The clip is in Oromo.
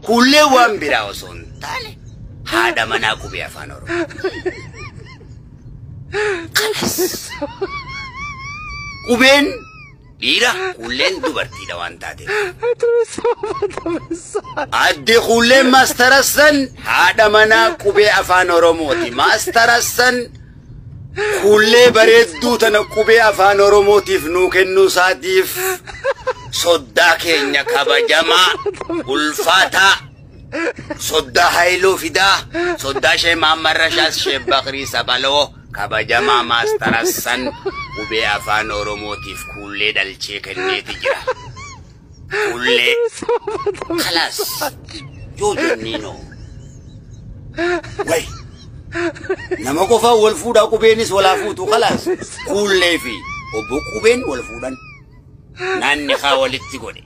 Kuullee waan biraa osoo hin taane haadha manaa qubee afaan Oromoo. Kalas. Qubeen dhiira, kuulleen dubartiidha waan taateef. Adde Kuulleen Maastarassan haadha manaa qubee afaan Oromooti. Maastarassan kuullee bareedduu tana qubee afaan Oromootiif nuu kennuu isaatiif soddaa keenya kabajamaa ulfaataa soddaa Haayiluu Fidaa, soddaa Shee Mahammad Rashaas, Shee Bakrii Sabaloo, kabajamaa Maastarassan qubee afaan Oromootiif kuullee dhalchee kenneeti jira. Kuullee kalaas yoo jenniinoo. Way! Nama qofaan wal fuudhaa, qubeenis walaa fuutu kalaas. Kuullee fi obbo Qubeen wal fuudhan. Naanni haa walitti godhe.